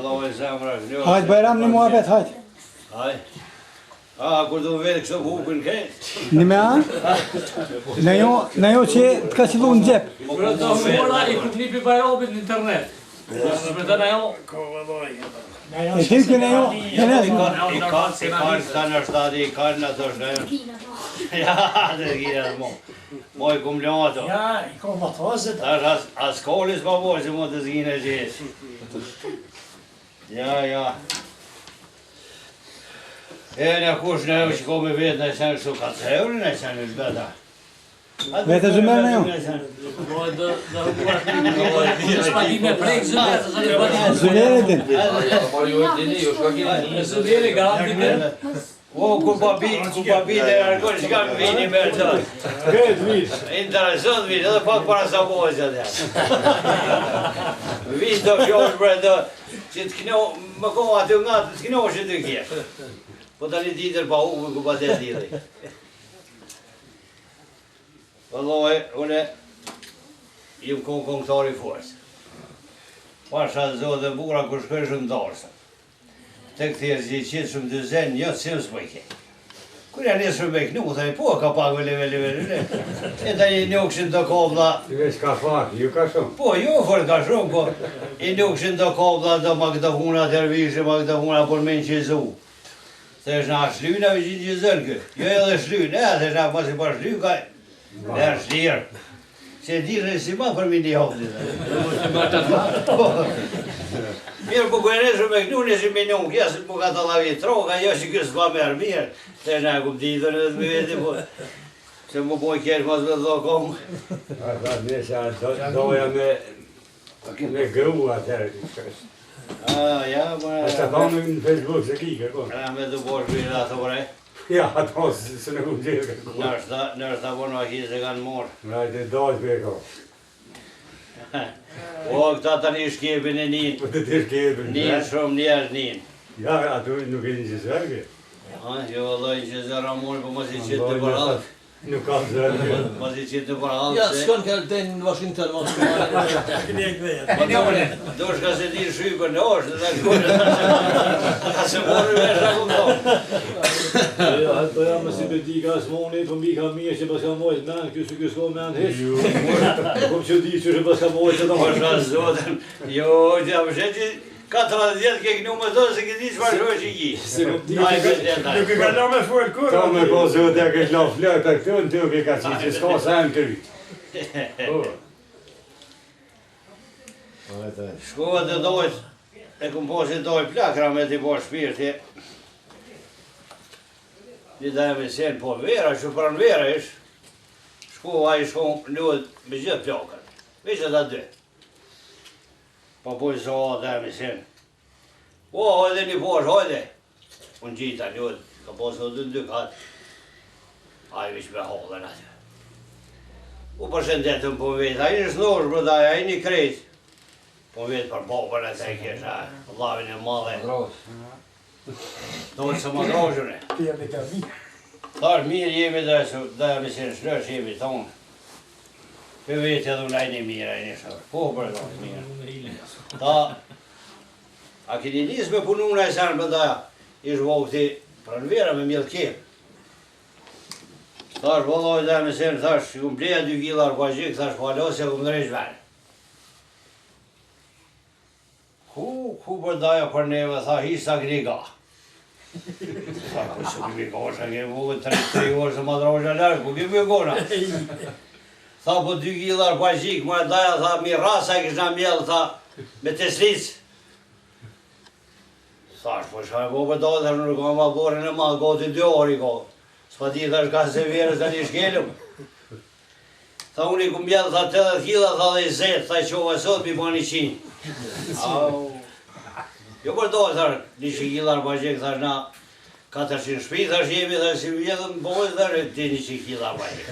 Vallai zemra është Hajt Bajram një muhabet, hajt. Hajt. A, kur do vetë kështu hukën krejt? Një me a? Në jo, në jo që të ka qëllu në xhep. Po kur do mora i ku nipi Bajramit në internet. Me të në jo. E ti që në jo, në në I ka, i ka, sa në shtati, i ka në ato shnë. Ja, të kira të mo. Mo i kum lënë ato. Ja, i ka më të ozët. Tash as, as kolis pa bo që mo të zgjine gjithë. Ja, ja. E në kush në që ko me vetë në sen kështu ka të euro në sen është beta. Vetë Zymer në jo? Zymer e din. Zymeri garanti me. O, ku pa bi, ku pa bi dhe arkon, që kam vini me të. Këtë vit. Interesant vit, edhe pak para sa po që atë. Vit do fjosh bre do, që të kno, më ko aty nga të kno që të kje. Po tani ditër pa hukur ku pa të dili. Vëllai, une jam kon kongtar i fortë. Pasha zotë e bura kur shkoj shumë darsëm. Të kthjes i qitë shumë dyzen, një cim s'po i ke. Kur ja nisëm me knu, thaj, po, ka pak vele, vele, vele, vele. E tani nukshin do koblla. Ti veç ka fak, ju ka shumë. Po, jo, fort ka shumë, po. I nukshin do koblla, do magnetofona, tervishe, magnetofona, por me inçizu. Se është na shlyna, veç inçizon kë. Jo edhe shlyn, e, se është na mos i pa shly, ka, e është shlirë. Se di dhe si ma për mini hopë Po. Mirë, po kërë nesër me kënu, nesër me nuk, ja, se po ka të lavi troka, jo që kjo s'pa merë mirë, se është na e kum ditën edhe me veti, po, se më boj kesh mas me dho komë. A, tha, nesër, doja me, me gru atëherë. A, ja, po... A, të thonë në Facebook se ki, kërko. A, me të bosh mirë, ato për e. Ja, ato se në ku gjithë kërko. Nështë, nështë, po në ahi se kanë morë. Nga i të dojë për e ko. O, këta tani shkepin e nin. Po të të shkepin. Nin shumë njerëz nin. Ja, ato nuk e një që zërë ke. Ha, jo, vëllai që zërë Ramoni, po mos i qitë të përhallë. Nuk kam zërë. Mos i qitë të përhallë. Ja, s'kon ka den në Washington, mos. Do shka se di shqypën, në është, dhe shkojnë. Ka se morë vesh, a kupton. Jo, ato jam si be di ka smoni, po mbi ka mirë që pas ka mojt men, ky sy ky s'ka men hiç. Po më çudi që pas ka mojt ato. Po shka zotën, jo, ja më sheti, 40 vjet ke knu me to se ke di çfarë shosh i ki. Se kom di. Ai Nuk e ka lënë me fol kurrë. Ta me po zot ja ke la flët këtu në ty ke ka qenë, që s'ka sa në kry. Po. Shkova të dojt, e kum posi dojt plak, rahmet i bo shpirti. Një daja me sen, po vera, që pranë vera ish. Shkova, ai shko luhet me gjithë plakën. Veç ata dy. Po boj zoa daja me sen. O, hajde një posh, hajde. Unë gjita luhet, ka posë në dy dy katë. Ai veç me hollën aty. U përshëndetëm po vetë, ai në shnosh, bro daja, ai një krejt. Po vetë për babën e të e kisha, vllavin e madhe. Do të së më droshën e. Thash mirë jemi dhe daja me se në shnosh jemi thonë. Për vetë edhe unë ai një mirë, ai një shnosh. Po, për mirë. Ta, a keni nis me punu në e sen, për daja, ish vokti pranvera me mjellë kepë. Thash, vëllai dhe me sen, thash, ju bleja dy kila arpagjik, thash, po alo se kum ndreq ven. Ku, ku për daja për neve, tha, hi sa këni ga. Tha, ku së kemi ga, sa kemi vogë, tre, tre orë së madrosha larë, ku kemi gona? Tha, po dy kila arpagjik, më daja, tha, mi rasa e kishna mjellë, tha, me teslicë. Thash, po shka e bo për dojë, thash, nuk kam borën e madh, gati dy orë i ka. S'pa di, thash, ka se verës tani shkelëm. Tha, unë i kum mjellë, tha, 80 kila, tha, dhe i zetë, tha, i qova sot, mi ba 100. Au. Jo për dojë, thash, 100 kila arpagjik, thash, na 400 shpi, thash, jemi, thash, si mjellëm, po, thash, ti 100 kila arpagjik.